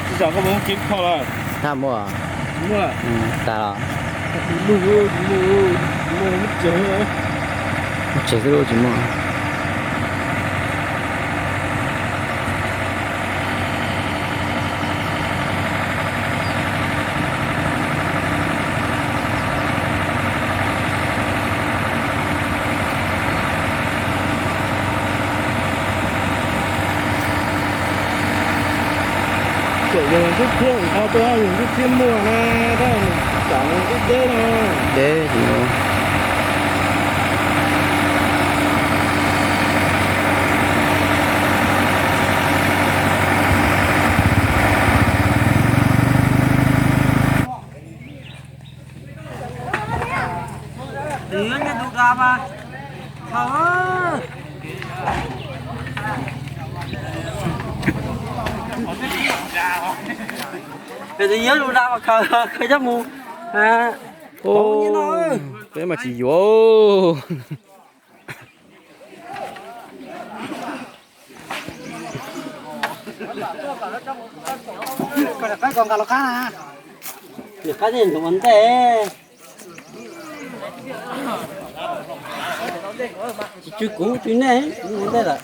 Tsis tsam koj mus kib kho lawm. Thaj muaj. Muaj. Tas los. Tseg xwb lub tsis muaj. Tseem yog ntub thiab, qhov tuaj yog ntub thiab muaj na, tab mus tom ntub deb no. Deb. Tus yuav lus da mas khaws, khaws coj mus. Peb mas tsis yuav. Nws qab ntej ntug ua ntej. Tsis tsw kuv tsw nej ua ntej lawm.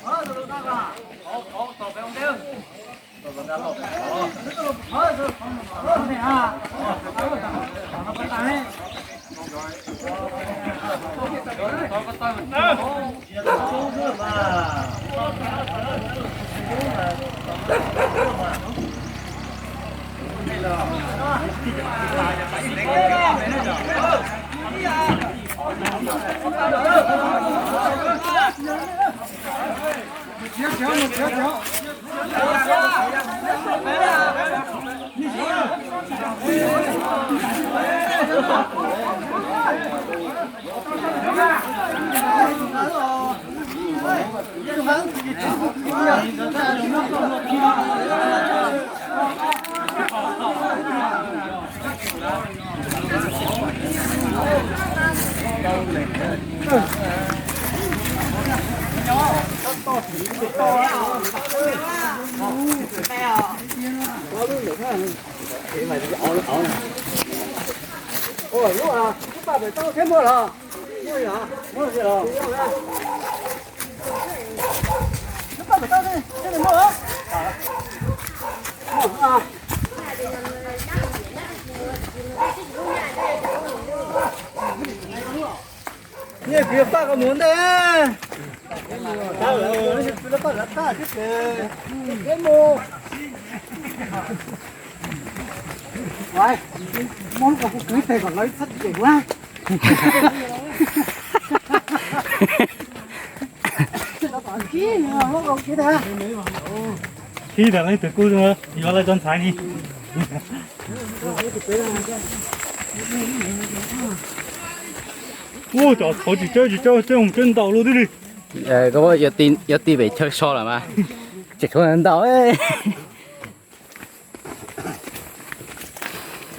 Nyiaj kwv paj koj mus ntej. Paj lawv paj thiab ces peb mus. Muab lub ko kuv kwv ib teg kom lawv txhob cem kuv na. Khib tag leej twg kuj yuav lawv tso ntxhais ni. Ub, cov thaud tsis tsawb tsis tsawb, tsawb mus tsawb ntaus luaj twb li. Koj yuav ti pem chaw so lawm mas. Tseem tshuav ntaus.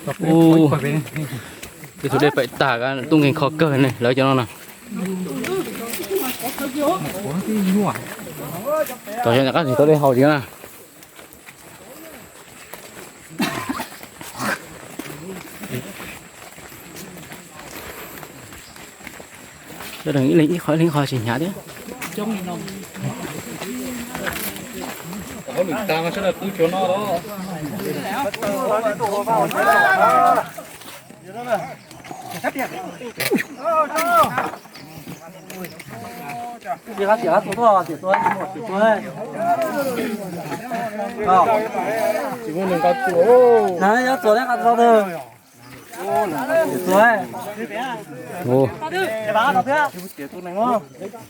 Ub, ib tug dej paim tag, tub nkeeg kho kawg ne, lawv cov no na. Tom xyoo qab tsis tau dej haus li na. Sawv daws ib leeg ib qho, ib leeg ib qho tsis hnyav thiab.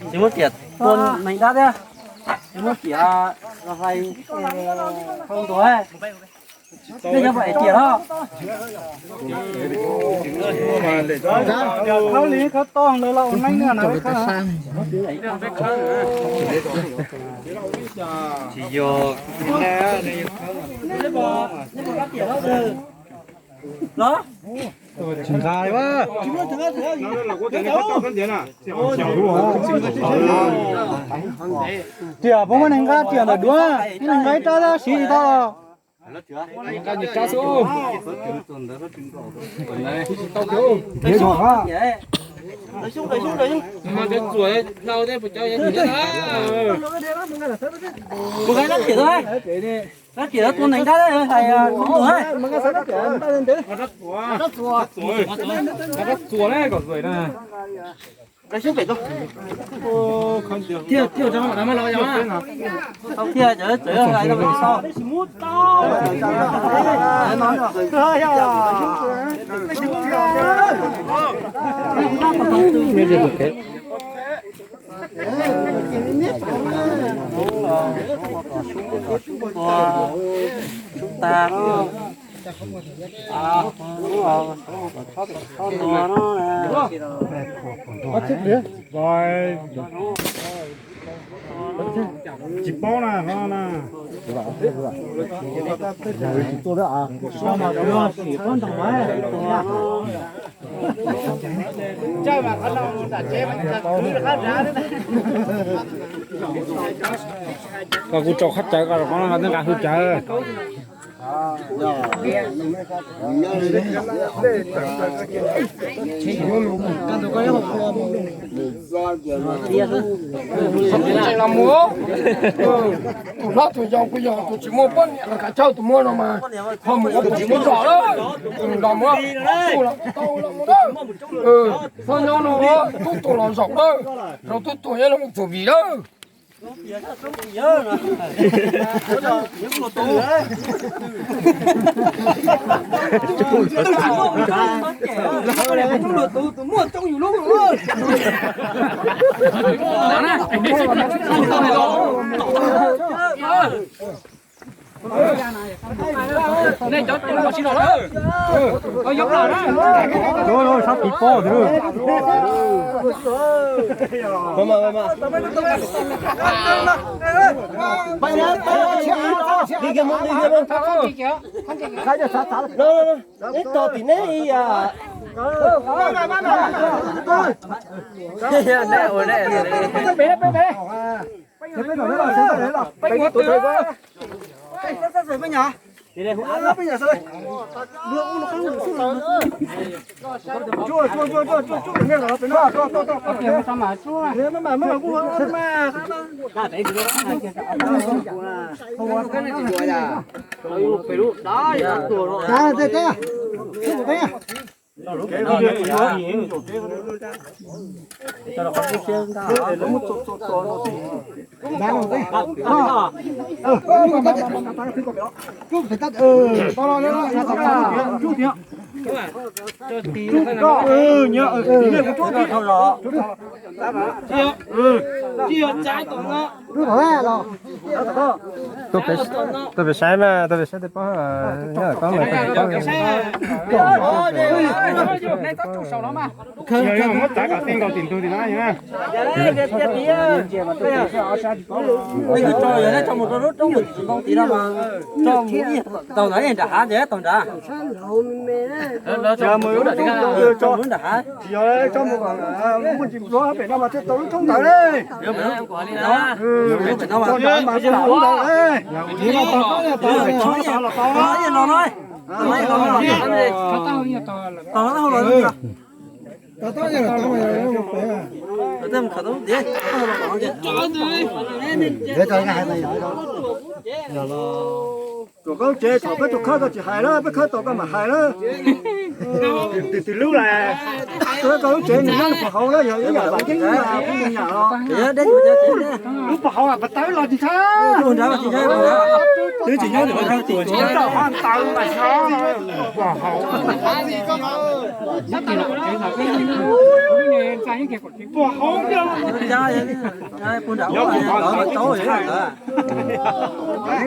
Tsis muab riam tua neeg dab thiab, tsis muab riam los hlais khau ntuas, nej cov pom es riam los. Khawb li khawb toj ntawd los ua neeb na. Tsis yog. Los? Tsis nqa li. Riam puas muaj neeg nqa riam ntawm duab, ib leeg nqa ib rab thiab siv tsis tau los. Rab riam tua neeg dab hais, rab txuas na. Thiaj, thiaj, cov txawm hais tau. Tag. Tsis paub na no na. Koj kuv tsaus qhab cawv, koj rau qhov no koj twb nqa hwj cawv. Los mus, tus hlob tus yau kuj yog tus tsis muaj poj niam los kav tsawg tus muaj no mas, ho mus ua tus tsis muaj zos lawm. Los mus, los mus, los mus, txhob nyob no, tub tuaj los zaum lawm, rau tub tuaj nyob los txuas vim lawm. Nej cov tub los tsis los lawm. Sab tiv pob. Ib tog tim neb ib yam. Tuaj pem saib mas, tuaj pem saib tej pob, koj mas. Muab txav kom tij nkaus tim ntug tim na. Tau ntawd nram hav ces tau nrad. Tsis yog tso mus kom muaj ntsis pluav pem no mas thiaj tau lub roob ntawd li. Lub ntawd mas tau lub ntawd li. Los no. Tuam koj lub tsev thaum peb tuaj khawb koj tsis hais lawm, peb khawb tau koj mam hais lawm. Twg twg lub lawm? Koj lub tsev nws nyob puag hauv lawm, yog ib yam vam yeeb mas kuv nyam los. Lub puag hauv mas pas tawb los tsis ntshai. Twb tsis nyob ntawm qhov tuam tsis nyob. Ho ntawd mas nyob puag hauv. Puag hauv.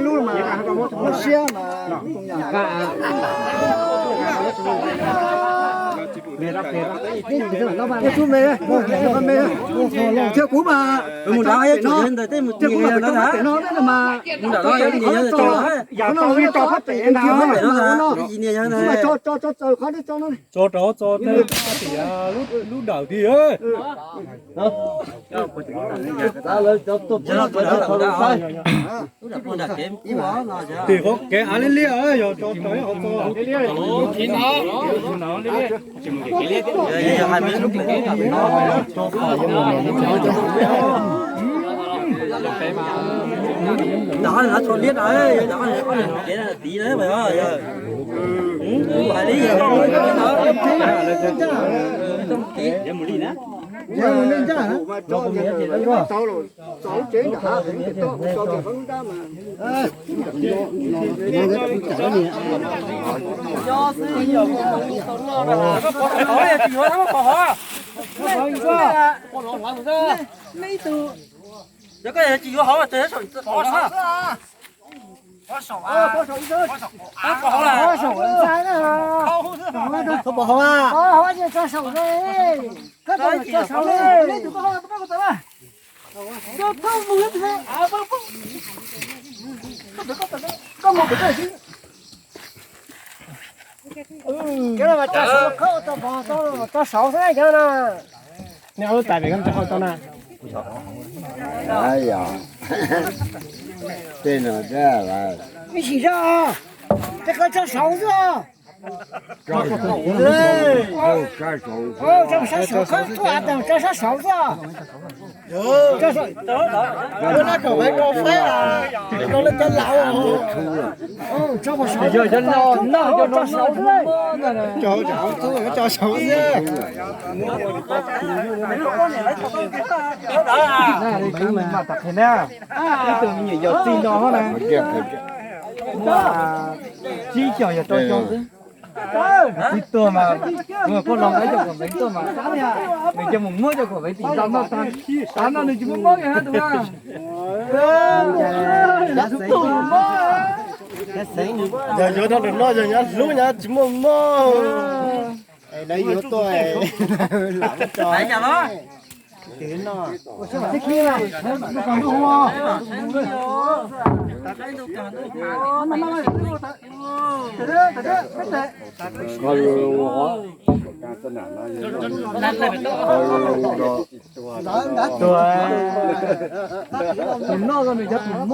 Lub mas muaj siab mas. Tus me, tus me, thiab kuv mas mus nrad, tus me pem no mas, mus nrad, yog tus me pem no, tso tso tso tso qhov tso no, tso rau tso tias lub dawm tiag. Tim qhov kev av liab liab, yog tso rau qhov tso. Yog koj tsis yuav hauv, tso saud xwb cov no. Nej lub tais pem koj tso hauv tau na. Ib sim zog, tej qhov tso saud xwb. Sab saud, sab saud xwb. Yog cov no, no cov no, tso saud xwb. Ib tug me nyuam yaus txij no na, muaj tsib caug yog rau caug xwb. Tib tuag mas, koj los nqa cov kuam veev tuaj mas, nws coj mus muab cov kuam veev tim ntxa noj tag, tav no nws tsis muaj mob li hab tus na. Yog yuav tau lwm no yog nyav hlub nyav tsis muaj mob. Lawv yuav tuaj, lam tso. Tus noj ko nws cov tus mob.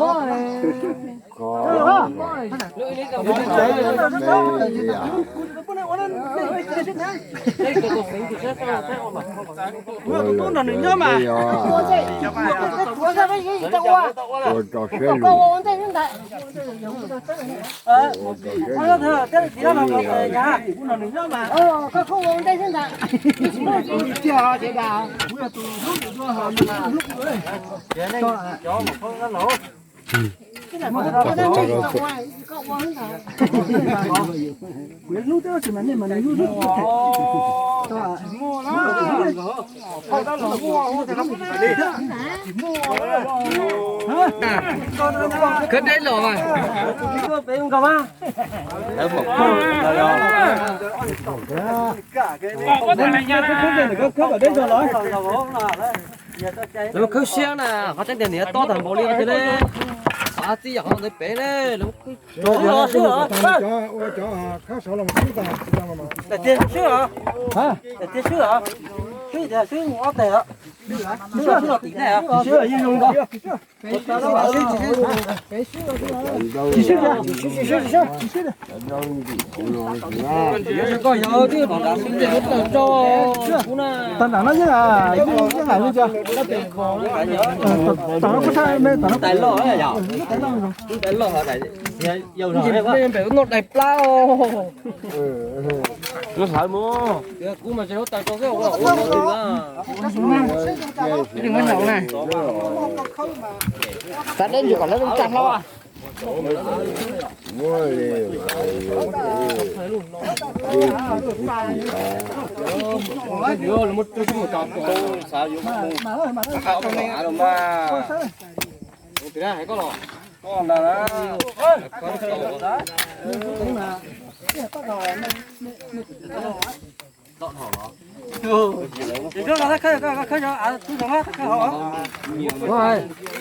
Khawb deb los mas. Lawv khawb siab na, qhov tseeb tiag nws tob tag npaum li no thiab ne. Xav txij yam qhov ntawd pem ne, lawv khawb. Daim tiag swb os. Daim tiag swb os. Swb, swb mus ob teg. Swb los, swb los tim nej. Swb los yeej zoo. Tsis swb, tsis swb, tsis swb, tsis swb. Koj yog twb tom nrad xwb, tawm rau kuv na. Tom nrad no yeej, yeej hais li cas? Tom no kuj tshaj me, tom no tais loj, tais loj. Noj dais plab os. Kuv mas tsis lub tais rau xwb, ua ua ua. Xav deb ntsis kom lawv tsa hlo.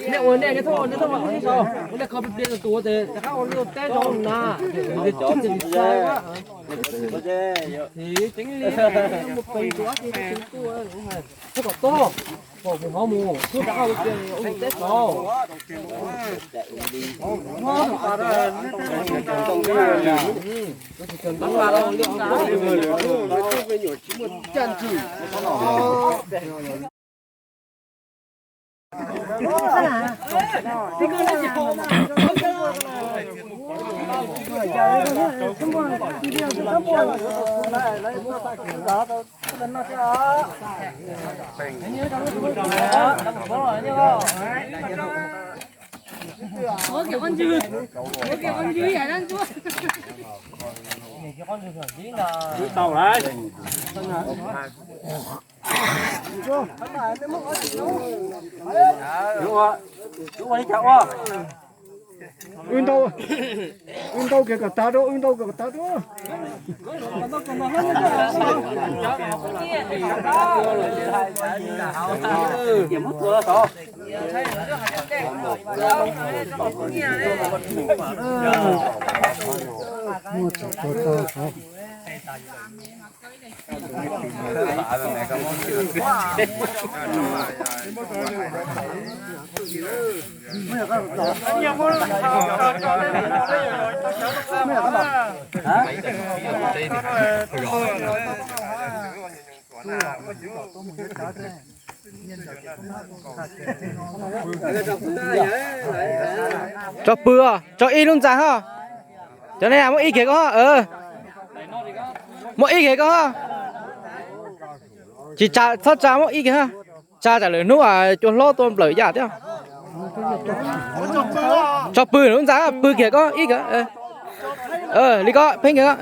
Nej ua nej, nej thooj, nej thooj ua nej kho plias tus ua tes rov qab ua lub teb rau na. Tseev li, mus pem tus ab tsi tuaj, txhob kom tuaj, pom kuv hov mus, twb rov qab ua plias ua teb saud. Wb ntau, wb ntau kiag kom tag rau, wb ntau kiag kom tag rau. Tso pw os, tso ib lub ntxa ho. Cov nej muab ib kiag koj ho. Muab ib kiag koj ho. Tsis tsa, txhob tsa, muab ib kiag ho. Tsa tsam lwm hnub cua hlob tuaj nplawm yaj thiab. Tso pw lub ntxa, pw kiag koj ib kiag. Li koj pheej kiag.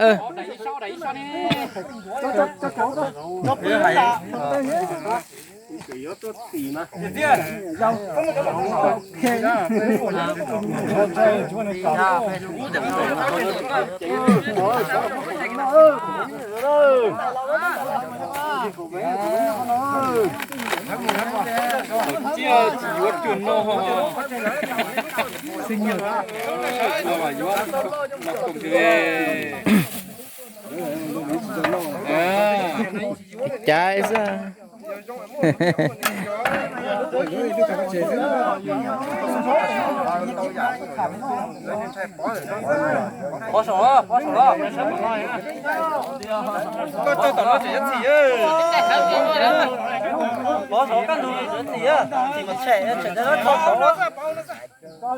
Caiv xwb. Pov saum, pov saum los. Koj tso tom no tseem yuav txhim. Pov saum kaj ntug tseem yuav txhim, txhim mas tshem, tshem tau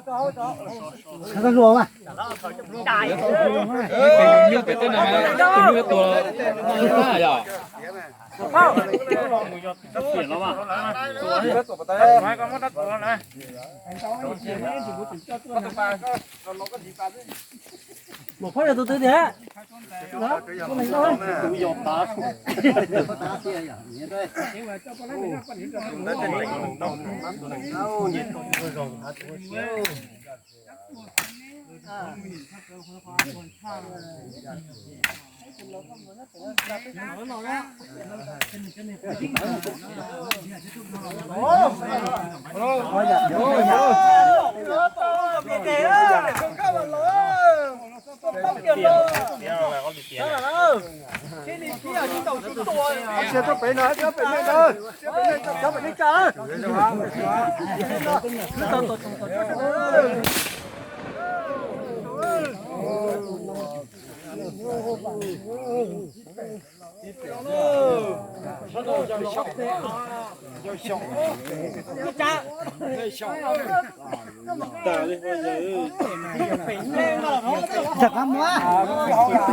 tso saud. Nyuj pem tej no, tus nyuj yuav tuag yom. Mus phob yog tus twg tiag? Tawm qab muab.